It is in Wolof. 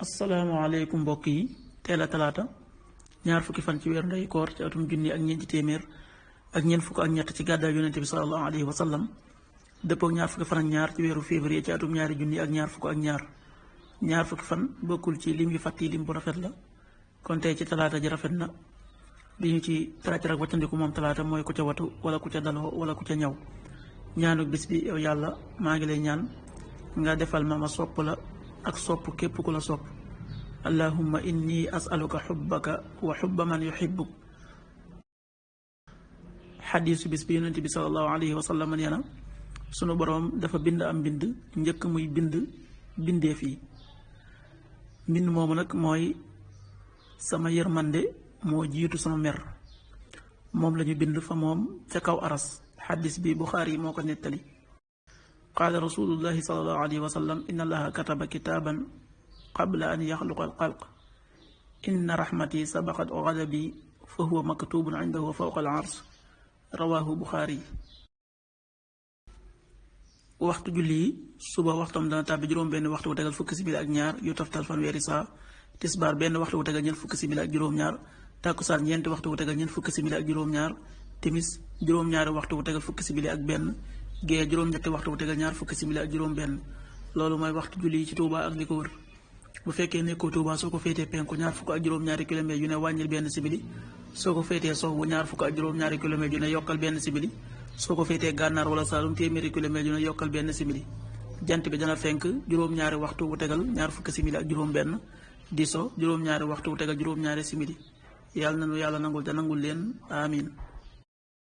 asalaamaaleykum mbokk yi teel a talaata ñaar fukki fan ci weeru ndey koor ci atum junni ak ñeenti téeméer ak ñeent fukk ak ñett ci gàddaay yonente bi sallallahu alayhi wa sallam dëppook ñaar fukki fan ak ñaar ci weeru février ci atum ñaari junni ak ñaar fukk ak ñaar fukki fan bokkul ci lim yu fàtti lim bu rafet la kon tey ci talaata ji rafet na li ñu ci tracc ak waccandiku moom talaata mooy ku ca watu wala ku ca daloo wala ku ca ñaw ñaanu bis bi yow yàlla maa ngi lay ñaan nga defal ma sopp la ak sopp képp ku la sopp allahumma inni asaluka xubbaka wa xubba man yuxibbuk xadiisu bis bi yonent bi salallahu alayhi wa sallam nee na sunu boroom dafa bind am mbind njëkk muy bind bindeef yi mbind moomu nag mooy sama yërmande moo jiitu sama mer moom lañu bind fa moom ca kaw aras xadis bi Buxaari yi moo ko nettali qaala rasulullahi salallahu alayhi wa sallam inna allaha kataba kitaaban qabla an yaxluqa alxalq inna raxmati sabaqat gadabi fa huwa maktubun indahu fawqa al ars rawahu Buxaari. waxtu julli yi suba waxtam dana tàbbi juróom-benn waxtu wu tegal fukki simili ak ñaar yu toftal fanweeri saa tisbaar benn waxtu wu tegal ñeent fukki simili ak juróom-ñaar tàkkusaan ñeenti waxtu wu tegal ñeent fukki simili ak juróom-ñaar timis juróom-ñaari waxtu wu tegal fukki simili ak benn gee juróom-ñetti waxtu wu tegal ñaar fukki simili ak juróom-benn loolu mooy waxtu julli yi ci Touba ak li ko wër. bu fekkee nekkoo Touba soo ko féetee penku ñaar fukk ak juróom-ñaari kilomètres yu ne wàññil benn simili soo ko féetee sowu ñaar fukk ak juróom-ñaari kilomètres yu ne yokkal benn simili soo ko féetee gànnaar wala Saalum téeméeri kilomètres yu ne yokkal benn simili jant bi dana fenk juróom-ñaari waxtu wu tegal ñaar fukki simili ak juróom-benn di so juróom-ñaari waxtu wu tegal juróom-ñaari simili yàlla na nu yàlla nangul te nangul leen amin